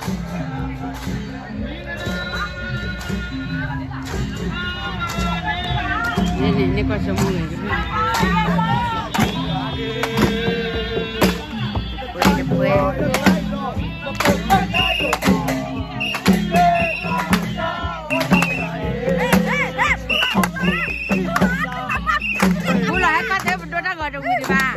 န့ၣ်န့ၣ် န့ၣ်ကီၢ်ဆိမိၣ်ဂ့ၤကမ့ၢ် တပှဲၤ ပူလီၤဟဲကီၢ်တဲပဒိတၢ်ဂီၤတဝံၤဒံးဘၣ်.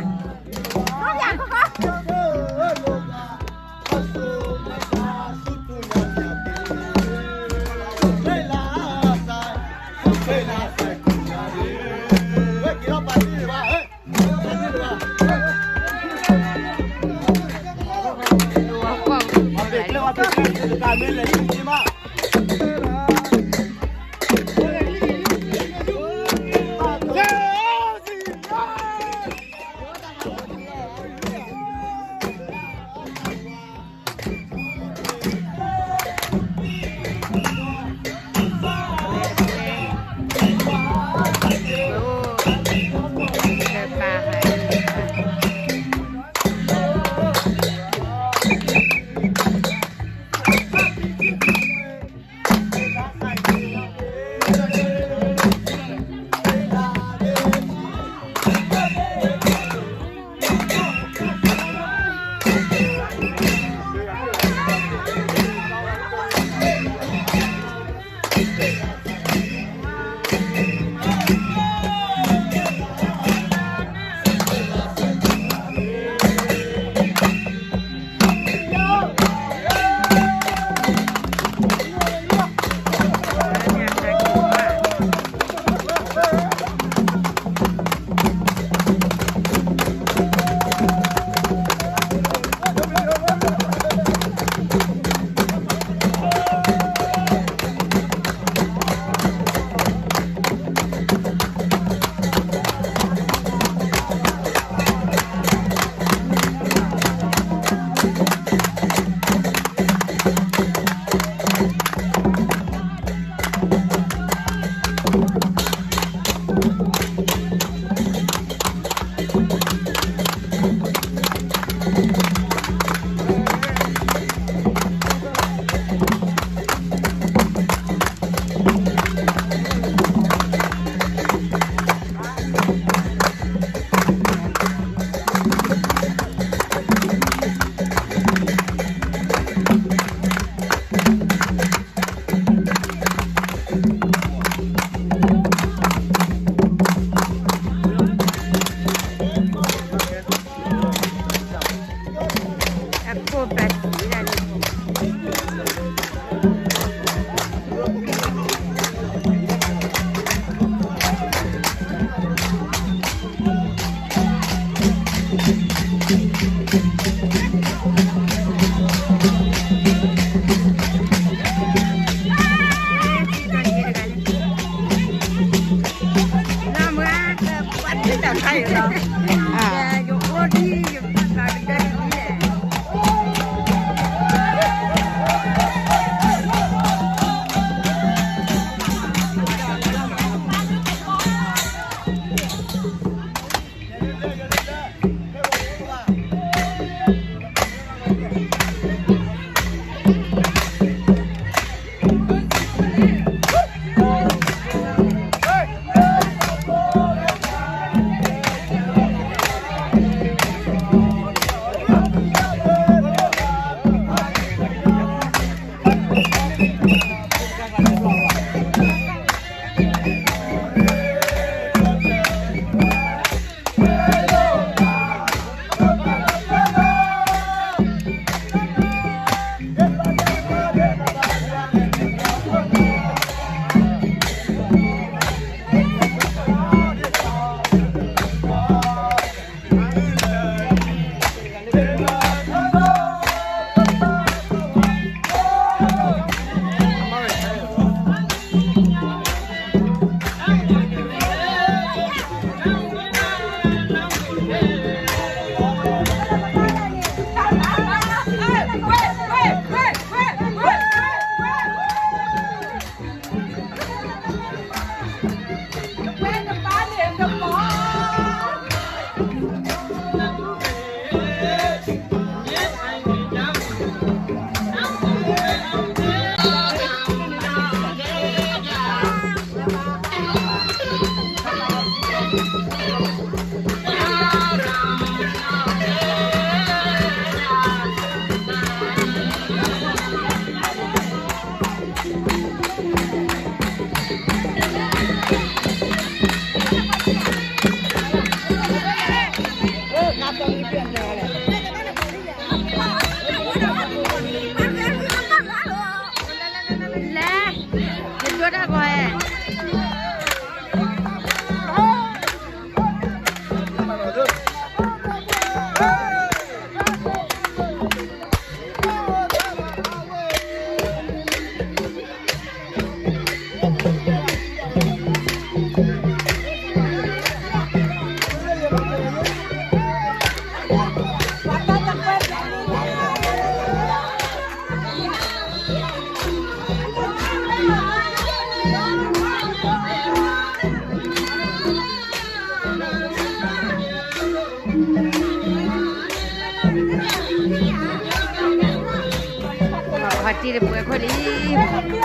ပှၤတ့ၢ်တပှဲၤခွဲးလံ, ပှၤတ့ၢ်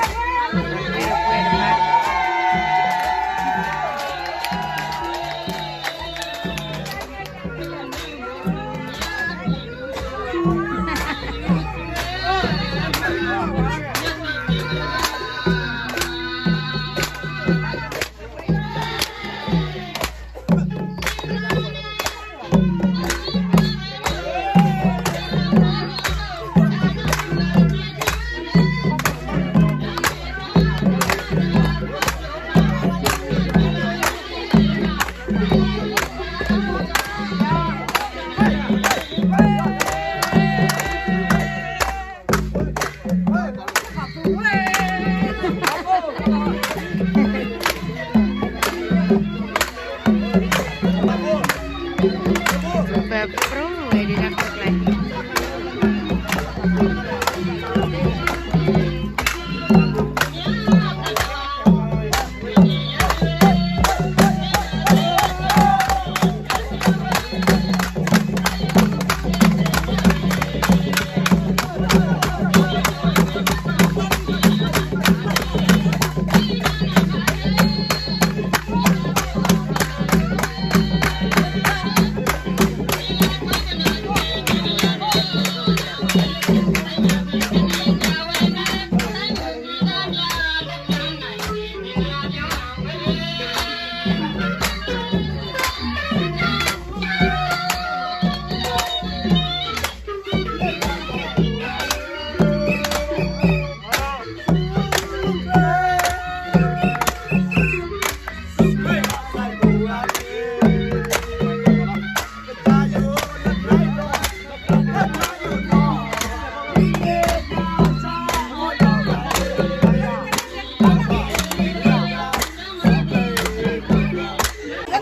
တပှဲၤတမး, ပပြၢဝဲဒၣ်တၢ်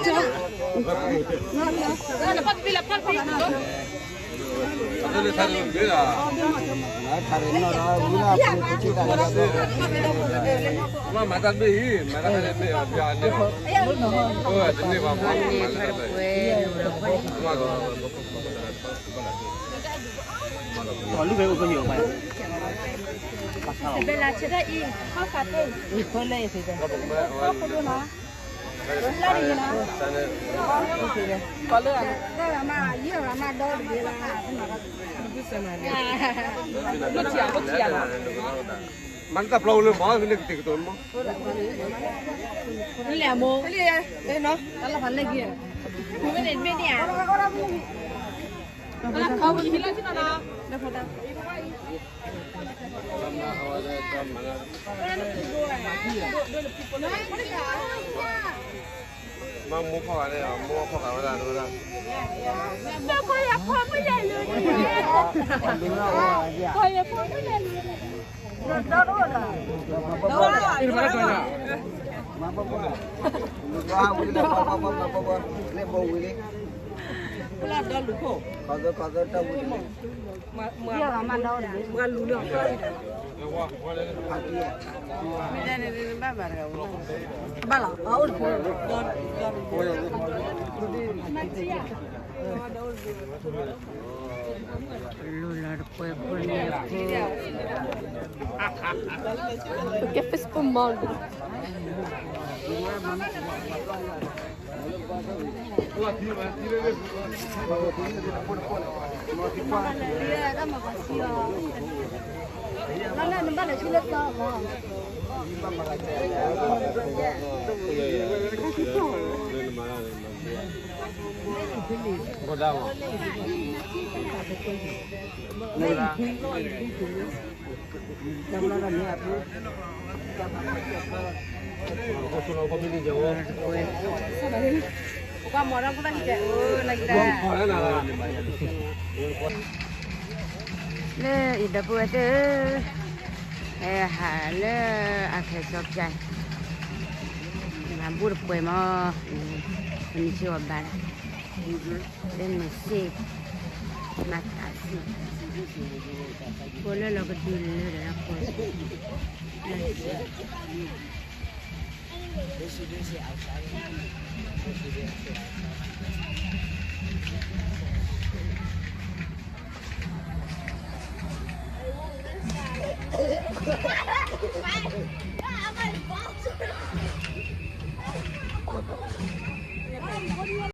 ကျဲ မၤတၢ်ပျီလၢမၤ နကတဲကတိၤမး လဲၣ်အမိၢ် တၢ်လီၤဖးလဲၢ်က့ၤ မ့ၢ်န့ၣ်မ့ၢ်န့ၣ်ဧါ မ့ၢ်မိၢ်ဖီၣ်ဂၤန့ၣ် မိၢ်ဖီၣ်ဂၤဝဲဒၣ် ဖီၣ်ယဖီၣ်မ့ၢ်လဲၣ်လူၤ ဖီၣ်ယဖီၣ်မ့ၢ်လဲၣ်လူၤ လူလီၤတပှဲၤဖိန့ၣ်ဖိ ကဲ Facebook မီၢ် လၢအံၤဒီပုၢ်ဝဲၢ်သ့ၣ်ဧၢ, ဟဲဟးလၢအခဲစီပျါ, မၤဘူၣ်တပှဲၤမး, ပမ့ၢ်စ့ၢ်ကီးဘၣ်, လၢမ့ၢ်စ့ၢ်, မၤသးစ့ၢ်, ကိးလၢလီၤကဒုလၢဒီးကိးစ့ၢ် This is, this is outside. This is outside.